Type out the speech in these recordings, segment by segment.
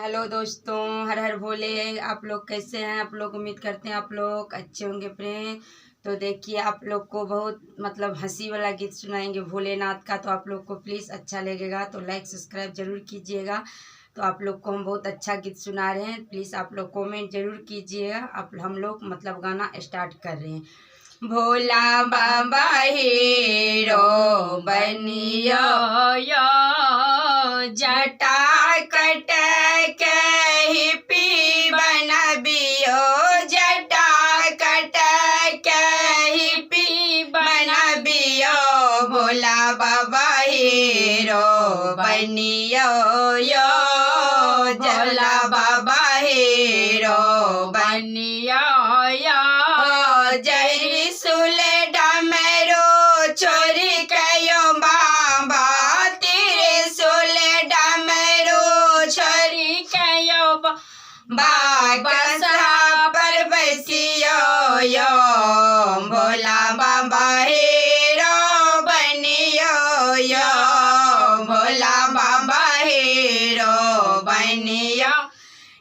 Hello दोस्तों, हर हर भोले। आप लोग कैसे हैं? आप लोग उम्मीद करते हैं आप लोग अच्छे होंगे फ्रेंड। तो देखिए आप लोग को बहुत मतलब हंसी वाला गीत सुनाएंगे भोलेनाथ का, तो आप लोग को प्लीज़ अच्छा लगेगा तो लाइक सब्सक्राइब जरूर कीजिएगा। तो आप लोग को हम बहुत अच्छा गीत सुना रहे हैं, प्लीज़ आप लोग कमेंट जरूर कीजिएगा। आप हम लोग मतलब गाना स्टार्ट कर रहे हैं। भोला बाबा हीरो बनियो यो जटा कट के हिप्पी बनबियो, जटा कट के हिप्पी बनबियो, भोला बाबा हीरो बनियो यो, भोला बाबा हीरो बनियो यो। जय सुले डमरू छोरी कयो बाबा, त्रिशूल डमरू छोरी कयो बाबा पर बसियो यो, भोला बाबा हीरो बनियो यो, भोला बाबा हीरो बनियो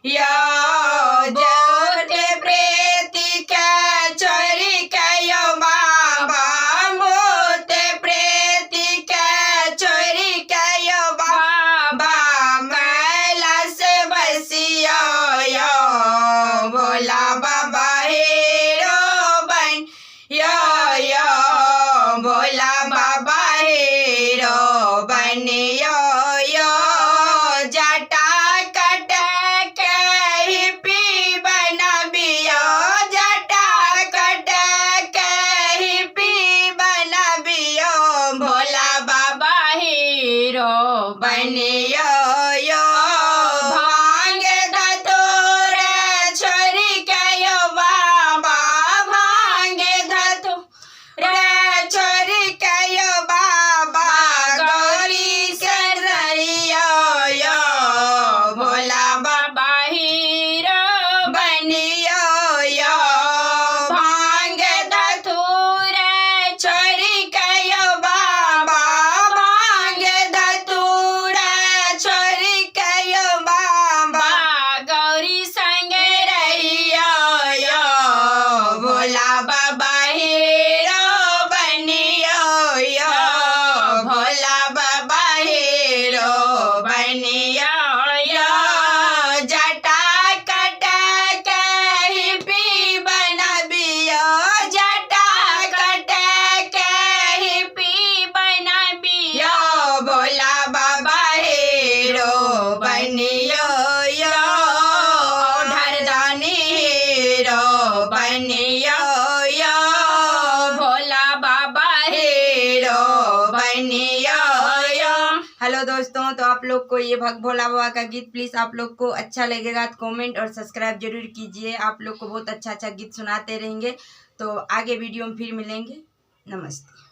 यो। जोत प्रेत के छोरी कयो बाबा, भूत प्रेत के छोरी कयो बाबा, कैलाश बसियो यो, भोला बाबा हीरो बन यो यो, भोला बाबा हीरो बनियो यो। जटा कट के हिप्पी बनबियो, जटा कट के हिप्पी बनबियो, भोला बाबा हीरो बनियो यो। भांग धतूर छोरी कयो बाबा, भांग धतूर छोरी कयो बाबा, गौरी शरणियो यो, भोला बाबा हीरो बनियो यो। भांग धतूर छोरी कयो बाबा, भांग धतूर छोरी कयो बाबा, गौरी संग रहियो यो, भोला बाबा हीरो बनियो यो, भोला बाबा हीरो बनियो यो। जटा कट के हिप्पी बनबियो, जटा कट के हिप्पी बनबियो यो, भोला बाबा हीरो बनियो यो, ढरदानी हीरो बनियो यो, भोला बाबा हीरो बनियो यो। हेलो दोस्तों, तो आप लोग को ये भक्त भोला बाबा का गीत प्लीज़ आप लोग को अच्छा लगेगा तो कमेंट और सब्सक्राइब जरूर कीजिए। आप लोग को बहुत अच्छा अच्छा गीत सुनाते रहेंगे। तो आगे वीडियो में फिर मिलेंगे। नमस्ते।